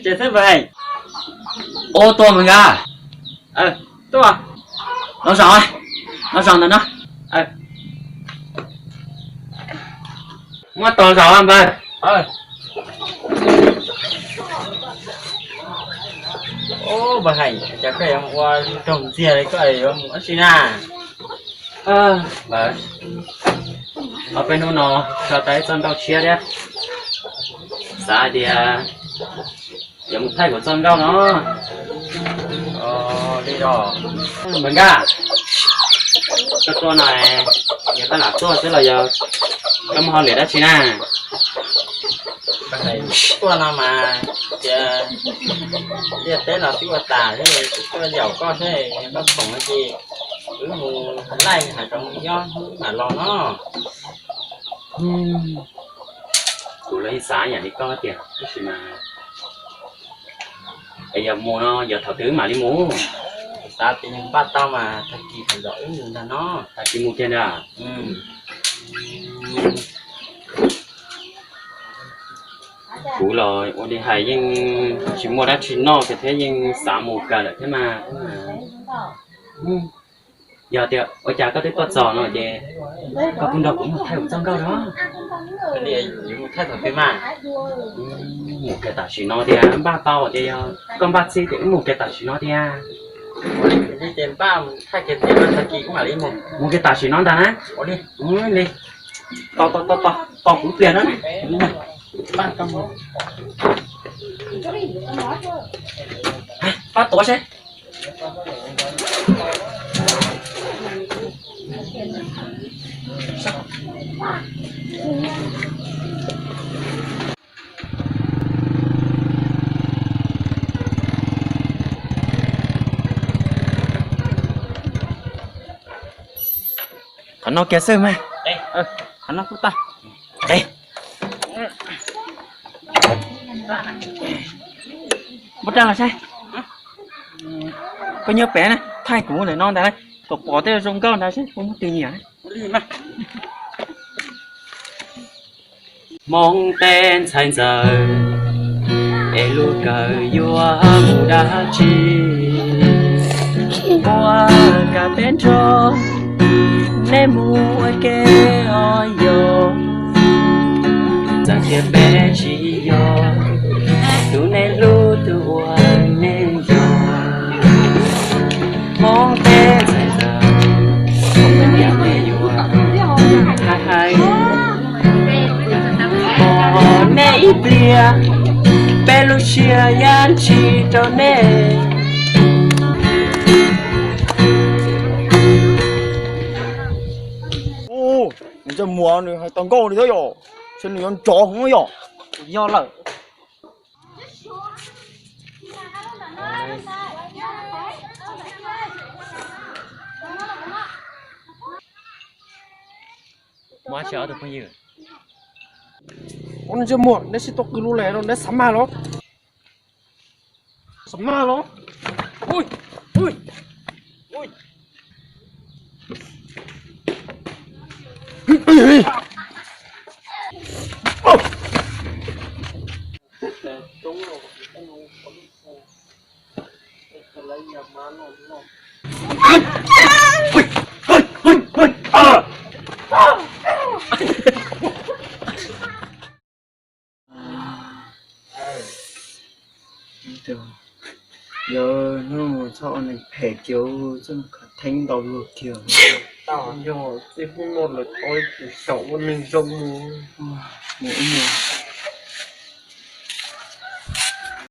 Ces xwb npawg Heev. Ua tua npawg Nkaj. Tuaj. Los zaum, los zaum ntawm no. Muab tos zaum npawg. Ub, npawg Heev, cas koj yuav mus ua raug ntxiag li, koj yuav mus dab tsi na? Npawg, ob peb hnub no tso tau ib txoj nkauj tshiab thiab, xav hais tias yuav mus thaij kuv txoj nkauj no. Li os, npawg Nkaj, koj tuaj no yog koj lam tuaj xwb los yog koj muaj hauj lwm dab tsi na? Tuaj no mas tias liaj teb los twb ua tas thiab, kuv tuaj yaum koj thiab, yog koj khoom no ces wb mus laij hav zoov ib ob hnub mam los no. Kuv los yeej xav ib yam li koj tiag, tab sis mas es yog mus no yog thaum twg wb mam li mus? Xav tias npaj tau mas tag kis thaum ntawd wb mus ntag no. Tag kis mus tiag ntag. Kuv los ua li hais yeej tsis muaj dab tsi noj kiag thiab, yeej xav mus kawg lawm thiab mas. Yog tias ua cas koj twb tuaj txog no ces koj kuj nrog kuv mus thaij kuv txoj nkauj no. Mus kiag tam sim no tiag, npaj tau tias yog koj npaj txhij tias wb mus kiag tam sim no tiag. Mus kiag tam sim no ntag na. Li, tos, tos, tos, tos kuv pliag na. Pab tuav seb. Qhov no kiag xwb mas. Qhov no kuj tag. Muab rab los saib. Koj nyob pem na, thaij kuv ntawm no ntag, kom pom tej zoo nkauj ntag seb puas muaj tus nyiam. Hmoob teb ntxhais ntxawm, es lub kawm yuav mus dab tsi? Ua kab peb nrog neb mus ua ke os yom. Txawm tias peb tsis yog tus neb hlub tus uas neb yog, Hmoob teb ntxhais ntxawm, yam nej yuav hais hais, pom neb ib pliag, peb lub siab yam tsis rau nej. Ub, nws coj muag nws hais tau nkauj li thiab yom, ces nws yuav nrov heev yom. Yog lawm. Ua ntsej muag, neb sib tau qw lus lem no neb xav mag los? Xav mag los? Yog hnub txhob ua neeg phem kiag, txhob mus khav theeb ntau luag kiag. Tau yog txij hnub no lawm tau ib tug xyaum ua neeg zoo mus. Mus ib mus.